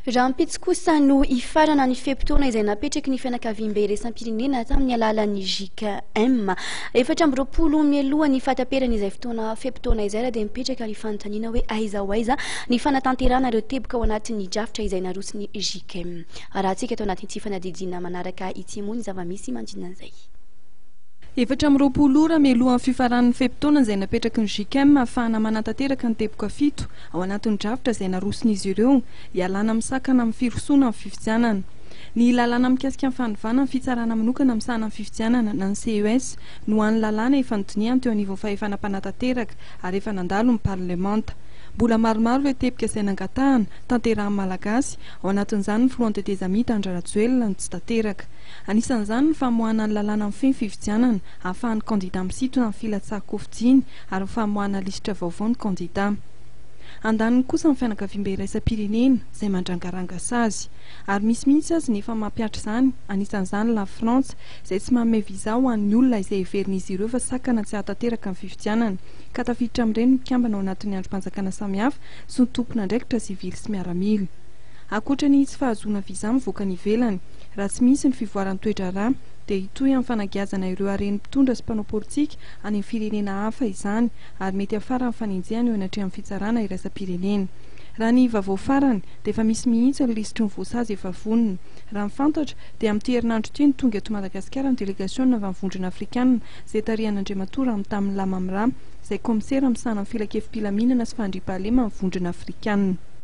Rahampitso kosa no hifarana ny fe-potoana izay napetraky ny fianakaviambe iraisam-pirenena tamin'ny alalan'ny JKM. 24 mialoha ny fahataperan'izay fotoana fe-potoana izay raha dia mipetraka ny fanontaniana hoe aiza ho aiza ny fanatanterahana ireo teboka ao anatin'ny drafitra izay naroson'ny JKM. Arahantsika ato anatin'ity fanadihadiana manaraka ity moa ny zava-misy manodidina an'izay. 24 ora mialohan'ny fifaran'ny fe-potoana izay napetraky ny JKM ahafahana manatanteraka ny teboka fito ao anatin'ny drafitra izay naroson'izy ireo hialana amin'ny sakana amin'ny firosoana amin'ny fifidianana. Ny lalàna mikasika ny fanovana ny fitsarana manokana misahana ny fifidianana na ny CES no hany lalàna efa nodinihana teo anivon'ny fahefana mpanatanteraka ary efa nandalo ny parlemanta. Mbola maromaro ireo teboka izay nangatahana, tanterahan'ny Malagasy, ao anatin'izany ny filohan'ny tetezamita Andry Rajoelina no tsy tanteraka. Anisan'izany ny famoahana ny lalàna mifehy ny fifidianana, ahafahan'ny kandidà misintona ny filatsahan-kofidiny ary ny famoahana lisitra vaovao ny kandidà. Andaniny kosa ny fianakaviambe iraisam-pirenena izay mandrangaranga sazy. Ary misy mihitsy aza ny efa mampihatra izany, anisan'izany La Frantsa, izay tsy manome visa ho an'ny olona izay heverin'izy ireo fa sakana tsy hahatanteraka ny fifidianana, ka tafiditra amin'ireny ny mpikambana ao anatin'ny andrim-panjakana samihafa sy ny tompon'andraikitra sivily sy miaramila. Ankoatra ny tsy fahazoana visa mivoaka any ivelany, raha tsy misy ny fivoaran'ny toe-draharaha, dia hitohy amin'ny fanagiazana ireo haren'ny mpitondra sy mpanao politika any amin'ny firenena hafa izany ary mety hiafara amin'ny fanenjehana eo anatrehan'ny fitsarana iraisam-pirenena. Raha ny vaovao farany, dia efa misy mihitsy ny lisitry ny voasazy efa vonona. Raha ny fantatra, dia amin'ity herinandro ity no tonga eto Madagasikara ny delegasiona avy amin'ny Vondrona Afrikanina, izay tarihan'Andriamatoa Ramtamin'i Lamamra, izay kaomisera misahana ny Filankevi-pilaminana sy fandriampahaleman'ny Vondrona Afrikanina.